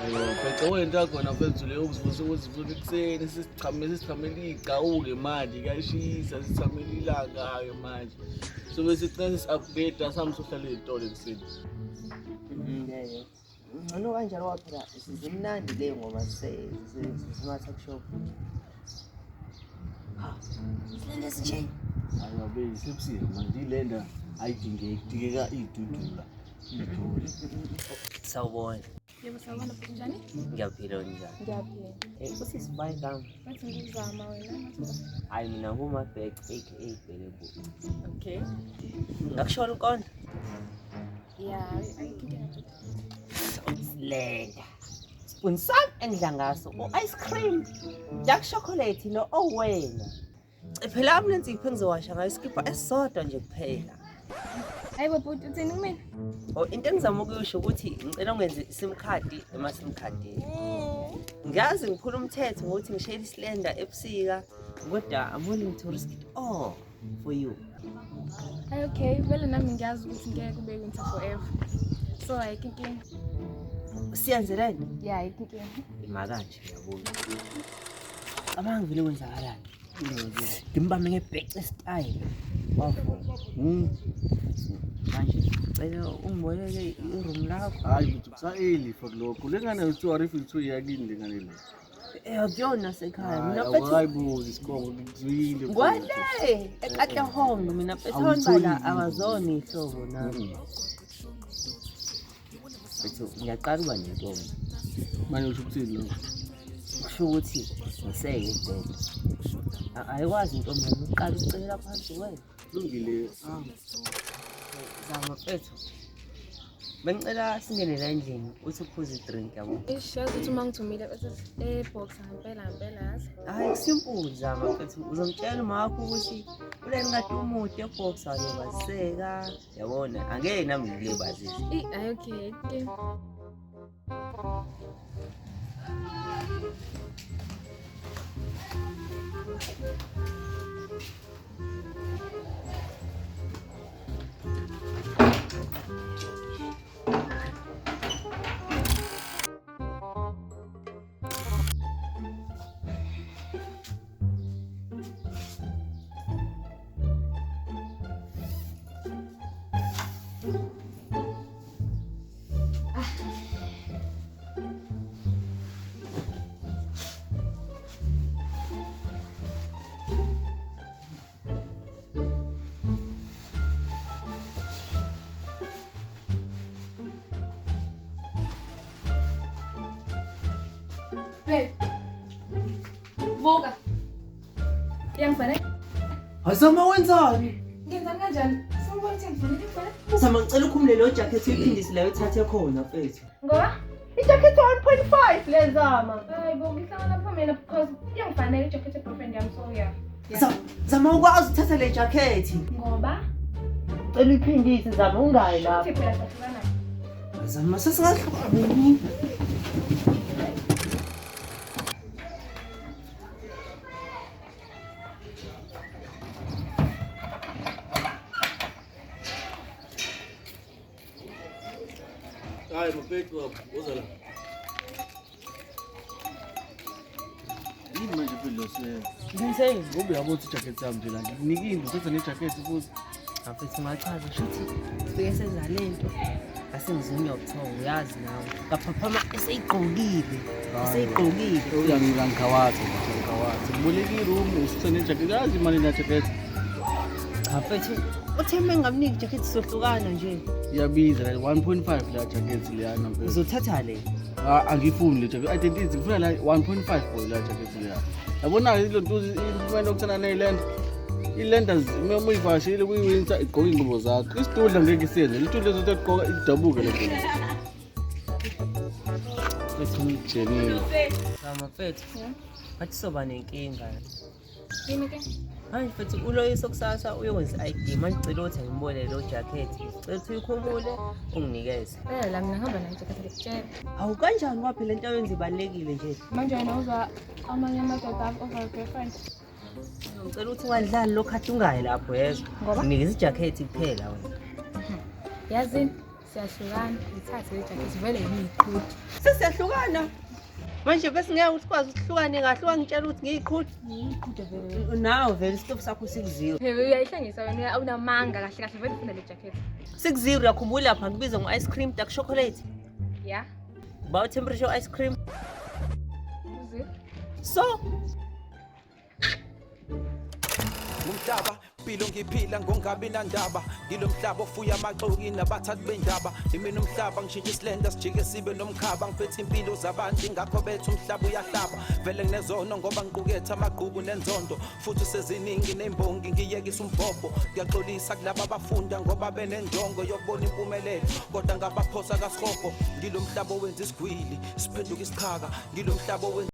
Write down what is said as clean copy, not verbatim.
Bhece wento yakhona mfethu leyo ukuzivusa ukuzivusa ekuseni sisichame sisichamela igawuke manje kuyashisa sisichamela ilanga-ke manje. So bese sigcina sisi-upgrade sami sohlala ey'tolo ekuseni. Ngeke. Ngcono kanjalo ngoba phela zimnandi le ngoma zisema-tuck shop. Ha, silele esinje. Hayi ngabe isebusika manje ilenda ayidingeki kudingeka iy'dudula iy'duli. Sawubona. Yebo, sawubona bhuti, njani? Ngiyaphila unjani? Ngiyaphila. Eh, usisi ubani igama? Bathi ngizama wena. Hayi mina nguMabhece aka Bhelebu. Okay. Ngakushola unkondlo? Yeah, ayikho inkinga bhuti. Slender. Spoon sami engidla ngaso u-ice cream, dark chocolate lo owena. Phela ami lensipho engizowasha ngayo isikibha esisodwa nje kuphela. Hayibo bhuti, uthini kumina? Oh, into engizama ukuyisho ukuthi ngicela ungenze i-sim card ema-sim cardini. Ngiyazi ngiphula umthetho ngokuthi ngishayele islender ebusika, kodwa I'm willing to risk it all for you. Hayi okay, vele nami ngiyazi ukuthi ngeke kube winter forever. So ayikho inkinga. Siyenze lento? Yeah, ayikho inkinga. Ima kanje uyabona. Cabanga vele kwenzakalani. Ngimbambe ngebhece style. Wavuma. Manje ngicela ungiboleke i-room lakho. Hayi mfethu kusa-early for lokho. Le ngane kuthiwa refill two iyakini le ngane le. Eh akuyona sekhaya. Mina mfethu Awukayibuzi isibongo ngikuzwile. Ngwale eKatlehong mina mfethu Awuyitholi bala into. awazona ihlobo nami. Mfethu ngiyaqala ukuba nentombi. Manje usho ukuthini lokho? Kusho ukuthi ngiseke ibhede. Ayikwazi intombi yami ukuqala ukucelela phansi wena. Lungile. Ah. Zama mfethu. Bengicela singene la endlini uthi uphuze i-drink yabo. Ish, yazi ukuthi uma ngithumile bese eboxer ngempela ngempela yazi. Hayi simple zama mfethu uzomtshela uma wakho ukuthi uleni kade umude eboxer walibaziseka yabona angeke nami ngilibazise. Eh, hayi okay, ayikho inkinga. Babe. Vuka. Iyangifanele? Azama wenzani? Ngenzani kanjani? Sengibona ukuthi ngifanele ngifanele. Zama ngicela ukhumule lo jacket uyiphindise la uyithathe khona mfethu. Ngoba Ijacket 1.5 le Zama. hayi bo ngihlangana lapha mina because iyangifanele ijacket ye-boyfriend yami so yeah. Yeah. Zama ukwazi ukuthatha le jacket. Ngoba Cela uyiphindise Zama ungayi lapho. futhi phela sahlukana. Zama sesingahlukani. Hayi mfethu woza la. Yini manje mfethu lo siya? Ngimseni. Ngoba uyabona ukuthi ijacket yami nje la ngikunikile uthatha nejacket futhi. Mfethu ungachaza shuthi sifike senza lento. Asengizunywa ubuthongo uyazi nawe. Ngaphaphama eseyigqokile. Eseyigqokile. Uyangikawatha ngikawatha. Ngiboleka i-room usithatha nejacket. Yazi imali na jacket. Cha mfethu uthe uma ngingamniki ijacket sohlukana nje. Iyabiza la 1.5 la jacket leyana mfethu. Uzothatha le. Ah, angifuni le jacket. Identity ngifuna la 1.5 boy la jacket leya. Yabona ke lo nto imfumela okuthana neyilenda. Ilenda uma uyivashile kuyi-winter igqoka iy'ngubo zakho. Isidudla ngeke isiyenze. Isitudla ezothi egqoka idabuke le nto. Mfethu Jenini. Zama mfethu. Bathi soba nenkinga. Yini ke? Manje mfethu uloyiso kusasa uyokwenza i-ID manje ngicela ukuthi ngimbolele lo jacket. Ngicela ukuthi uyikhumule unginikeze. Eh la mina ngihamba nayo ijacket ngikutshela. Hawu kanjani kwaphela into oyenza ibalulekile nje. Manje wena uzwa amanye amadoda over girlfriend. Ngicela ukuthi ungadlali lo khathi ungayi lapho yezwa. Ngoba? Nginikeza ijacket kuphela wena. Yazini Siyahlukana, ngithathe le jacket vele ngiyiqhude. Sesiyahlukana. Manje bese ngeke usikwazi ukuhlukane kahle wangitshela ukuthi ngiyiqhude. Ngiyiqhude vele. Nawe vele isitofu sakho sikuzero. Hey, uyayihlangisa wena awunamanga kahle kahle vele ufuna le jacket. Sikuzero uyakhumbula lapha ngikubiza ngo-ice cream dark chocolate. Yeah. Ba temperature ice cream. Uze. So Ngumhlaba impilo ngiphila ngongabi nandaba ngilo mhlaba ofuya amaxoki nabathathi bendaba imina umhlaba ngishintsha isilenda sijike sibe nomkhaba ngiphethe impilo zabantu ingakho bethu umhlaba uyahlaba vele nginezono ngoba ngiqukethe amagqubu nenzondo futhi seziningi nembongi ngiyekisa umbhobho ngiyaxolisa kulaba abafunda ngoba benenjongo yokubona impumelelo kodwa ngabaphosa kasihogo ngilo mhlaba owenza isigwili siphenduka isichaka ngilo mhlaba owenza.